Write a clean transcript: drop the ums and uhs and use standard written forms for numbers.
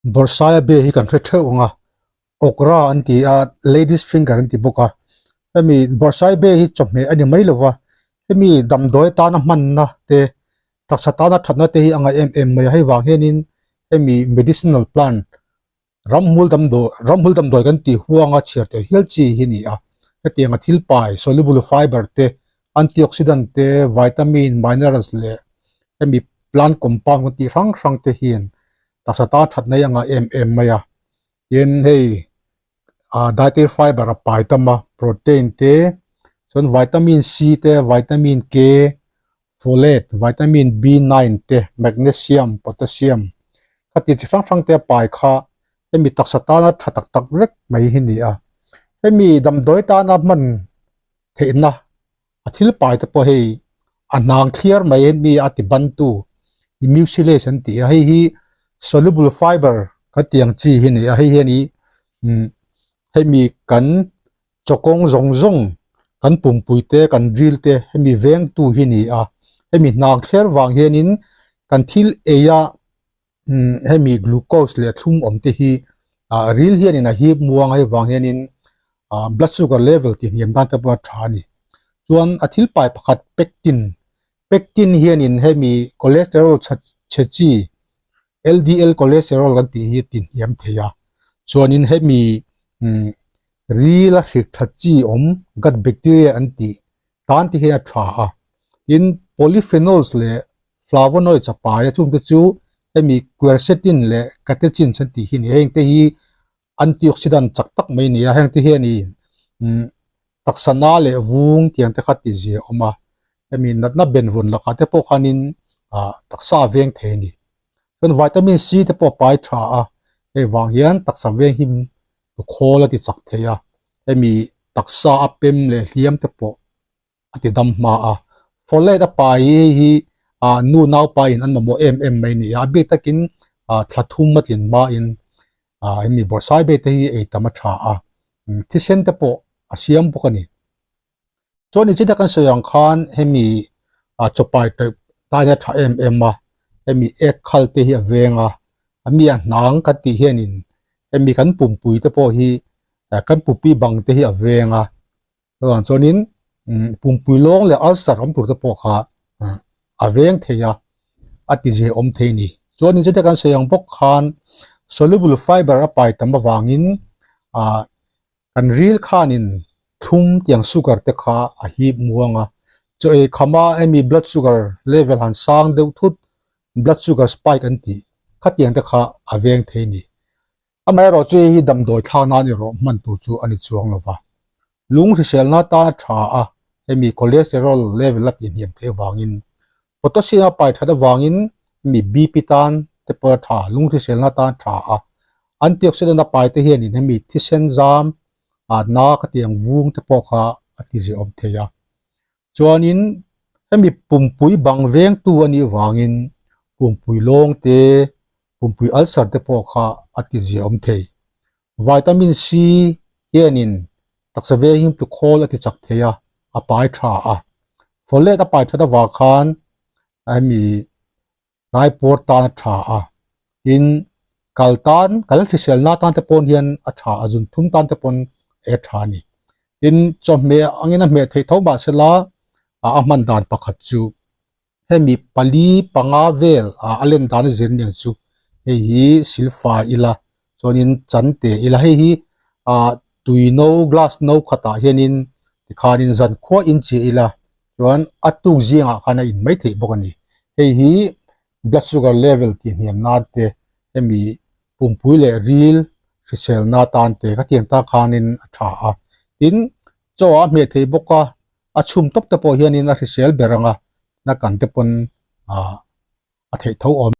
Bawrhsaia be hi kan hre theuh ang a, okra an ti a, ladies finger an ti bawk a, hemi bawrhsai be hi chawhmeh a ni mai lo va, hemi damdawi atana hmanna te taksa tana thatna te hi a ngaih em em mai a, hei vang hianin hemi medicinal plant ramhmul damdawi ramhmul damdawi kan tih huanga chhiar tel hial chi hi a ni a, hetianga thil pai soluble fiber te antioxidant te vitamin minerals leh hemi plant compound kan tih hrang hrang te hian taksa tan that nei a ngah em em mai a tin hei ah dietary fiber a pai tam a protein te chuan vitamin C te vitamin K folate vitamin B nine te magnesium potassium khati chi hrang hrang te a pai kha hemi taksa tana tha tak tak vek mai hi a ni a hemi damdawi tana hman theihna a thil pai te pawh hei a hnang thliar mai mi a ti ban tu mucilage an ti a hei hi soluble fiber ka tih ang chi hi a ni a hei hian ih umm hemi kan chawkawng zawng zawng kan pumpui te kan ril te hemi veng tu hi a ni a hemi hnang thliar vang hianin kan thil ei a umm hemi glucose leh thlum awm te hi ah ril hianin a hip muang a hei vang hianin ah blood sugar level tih hniam tan te pawh a tha a ni chuan a thil pai pakhat pectin pectin hianin hemi cholesterol chhe chhe chi L_D_L cholesterol kan tih hi ti hniam thei a chuanin hemi umm ril a hrik tha chi awm gut bacteria an tih tan te hian a tha a tin polyphenols leh flavonoids a pai a chungte chu hemi quercetin leh catechins an tih hi a ni a heng te hi antioxidant chak tak mai a ni a heng te hian ih umm taksa na leh vung tiang te kha ti zia a awm a hemi natna benvawn lakah te pawh khanin ah taksa a veng thei a ni chuan vitamin C te pawh a pai tha a hei vang hian taksa veng him khawl a ti chak thei a hemi taksa a pem leh hliam te pawh a ti dam hma a folate a pai hi hi ah nu naupa in an mamawh em em mai a ni a a bik takin ah thla thum a tlin hmain ah hemi bawrhsai ber te hi ei tam a tha a thisen te pawh a siam bawk a ni. Chuan nichina kan sawi ang khan hemi ah chawpai tawih tan hian a tha em em a hemi ek khal te hi a veng a a mi a hnang kan tih hianin hemi kan pumpui te pawh hi kan pupi bang te hi a veng a chuvang chuanin umm pumpui lawng leh ulcer awm tur te pawh kha a veng thei a a ti zia awm thei a ni chuanin chutia kan sawi ang bawk khan soluble fiber a pai tam avangin ah kan ril khanin thlum tiang sugar te kha a hip muang a chaw ei kham a hemi blood sugar level han sang deuh thut blood sugar spike an tih khatiang te kha a veng thei a ni. Amaherawh chu hei hi damdawi thlak nan erawh hman tur chu a ni chuang lo va. Lung hriselna atan a tha a, hemi cholesterol level a tihhniam theih avangin potassium a pai that avangin hemi BP tan te pawh a tha, lung hriselna atan a tha a. Antioxidant a pai te hianin hemi thisen zam na ka tiang vung te pawh kha a ti ziahawm thei a. Chuanin hemi pumpui bang vengtu a nih vangin pumpui lawng te, pumpui ulcer te pawh kha a ti ziahawm thei. Vitamin C hianin taksa veng tu khawl a ti chak thei a, a pai tha a. Folate a pai that avang khan hemi Raipur tan a tha a, tin kal tan, kal hriselna tan te pawn hian a tha a, zun thum tan te pawn e tha a ni. Tin chawhmeh angin a hmeh theih tho mahsela a hman dan pakhat chu hemi pali panga vel a len dan a zir nen chu hei hi silfai ila chuanin chan te ila hei hi ah tui no glass no khatah hianin tikhanin zankhua inchih ila chuan a tuk zingah khan a in mai theih bawk a ni. Hei hi blood sugar level tih hniam nan te hemi pumpui leh ril hriselna tan te khatiang tan khanin a tha a. Tin, chaw a hmeh theih bawk a, a chhum tawp te pawh hianin a hrisel ber ang a, na kan te pawn ah a theih tho awm.